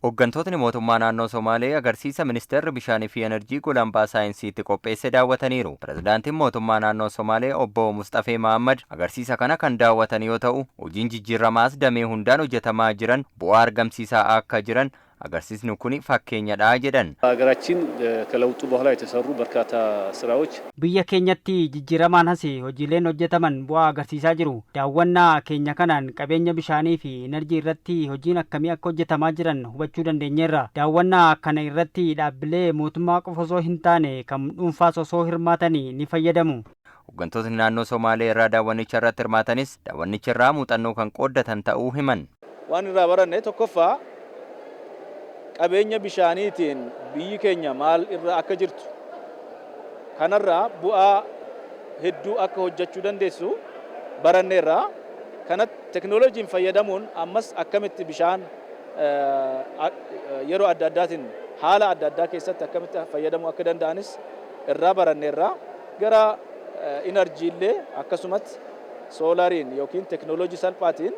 Hooggantootni mootummaa naannoo Somaalee agarsiisa ministeerri bishaanii fi enerjii Golambaa saayinsiitti qopheesse daawwataniiru. Pirezidaantiin mootummaa naannoo Somaalee obbo Mustafee Mahammad agarsiisa kana kan daawwatan yoo ta'u, hojiin jijjiiramaas damee hundaan hojjetamaa jiran bu'aa argamsiisaa akka jiran agarsiisni kun fakkeenyadha jedhan. ሀገራችን ከለውጡ በኋላ የተሰሩ በርካታ ስራዎች Biyya keenyatti jijjiiramaan hasi hojiileen hojjetaman bu'aa agarsiisaa jiru. Daawwannaa keenya kanaan qabeenya bishaanii fi enerjii irratti hojiin akkamii akka hojjetamaa jiran hubachuu dandeenyeerra. Daawwannaa kana irratti dhaabbilee mootummaa qofa osoo hin taane kan dhuunfaas osoo hirmaatanii ni fayyadamu. Hooggantootni naannoo Somaalee irraa daawwannicha irratti hirmaatanis daawwannicha irraa muuxannoo kan qooddatan ta'uu himan. Waan irraa baranne tokkoffaa, qabeenya bishaaniitiin biyyi keenya maal irra akka jirtu, kanarraa bu'aa hedduu akka hojjechuu dandeessu baranneerra. Kanatti teknooloojiin fayyadamuun ammas akkamitti bishaan yeroo adda addaatiin haala adda addaa keessatti akkamitti fayyadamuu akka danda'anis irraa baranneerra. Gara inerjiillee akkasumatti soolariin yookiin teknooloojii salphaatiin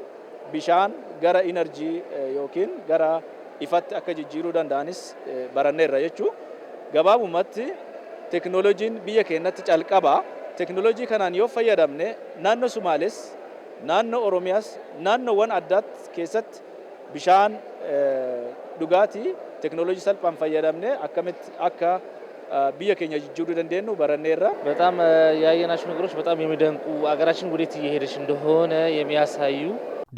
bishaan gara inerjii yookiin gara ifatti akka jijjiiruu danda'anis baranneerra jechuu. Gabaabumatti teknooloojiin biyya keenyatti calqaba. Teknooloojii kanaan yoo fayyadamne, naannoo Sumaales, naannoo Oromiyaas, naannoowwan addaatti keessatti bishaan dhugaatii teknooloojii salphaan fayyadamne akkamitti akka biyya keenya jijjiiruu dandeenyu baranneerra. በጣም ያየናቸው ነገሮች በጣም የሚደንቁ፣ አገራችን ወዴት እየሄደች እንደሆነ የሚያሳዩ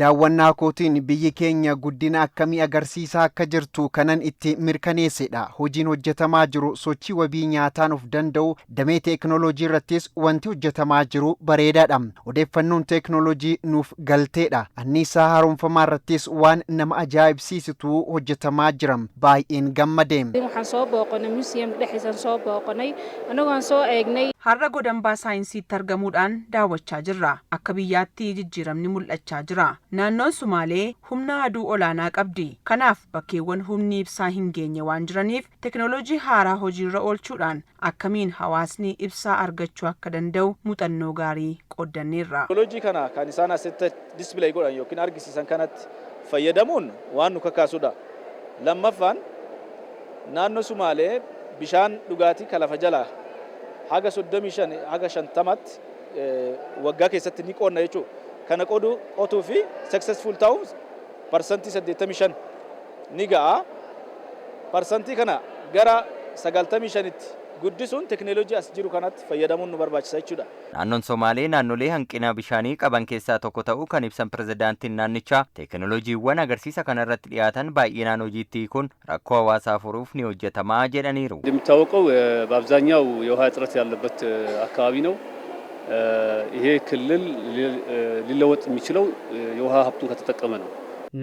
Daawwannaa kootiin biyyi keenya guddina akkamii agarsiisaa akka jirtu kanan itti mirkaneessedha. Hojiin hojjetamaa jiru sochii wabii nyaataan of danda'u, damee teeknooloojii irrattis wanti hojjetamaa jiru bareedaadha. Odeeffannoon teeknooloojii nuuf galteedha. Anniisaa haaromfamaa irrattis waan nama ajaa'ibsiisutu hojjetamaa jira. Baay'een gammade. Waxaan soo booqanay museum dhexdiisaan soo booqanay annagoon soo eegnay. Har'a godambaa saayinsiitti argamuudhaan daawwachaa jirra. Akka biyyaatti jijjiiramni mul'achaa jira. Naannoon Sumaalee humna aduu olaanaa qabdi. Kanaaf bakkeewwan humni ibsaa hin geenye waan jiraniif, teknooloojii haaraa hojiirra oolchuudhaan akkamiin hawaasni ibsaa argachuu akka danda'u muuxannoo gaarii qooddanneerra. Teknooloojii kana kan isaan asitti display godhan yookiin argisiisan kanatti fayyadamuun waan nu kakaasudha. Lammaffaan, naannoo Sumaalee bishaan dhugaatii ka lafa jalaa haga 35 haga 50tti waggaa keessatti ni qoonna jechuudha. Kana qooduu qotuu fi successful ta'uun 85% ni ga'a. Parsantii kana gara 95tti guddisuun teknooloojii as jiru kanatti fayyadamuun nu barbaachisa jechuudha. Naannoon Somaalee naannolee hanqina bishaanii qaban keessaa tokko ta'uu kan ibsan pirezidaantiin naannichaa, teeknooloojiiwwan agarsiisa kanarratti dhiyaatan baay'inaan hojiitti hiikuun rakkoo hawaasaa furuuf ni hojjetamaa jedhaniiru. እንደሚታወቀው በአብዛኛው የውሃ እጥረት ያለበት አካባቢ ነው። ይሄ ክልል ሊለወጥ የሚችለው የውሃ ሀብቱን ከተጠቀመ ነው።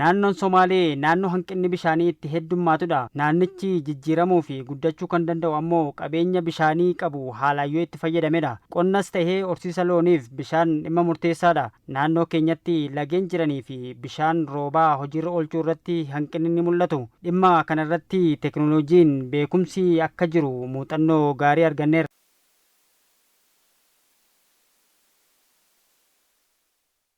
Naannoon Somaalee naannoo hanqinni bishaanii itti heddummaatudha. Naannichi jijjiiramuu fi guddachuu kan danda'u ammoo qabeenya bishaanii qabu haalaan yoo itti fayyadamedha. Qonnas tahee horsiisa looniif bishaan dhimma murteessaadha. Naannoo keenyatti lageen jiranii fi bishaan roobaa hojiirra oolchuu irratti hanqinni ni mul'atu. Dhimma kanarratti teeknooloojiin beekumsi akka jiru muuxannoo gaarii arganneerra.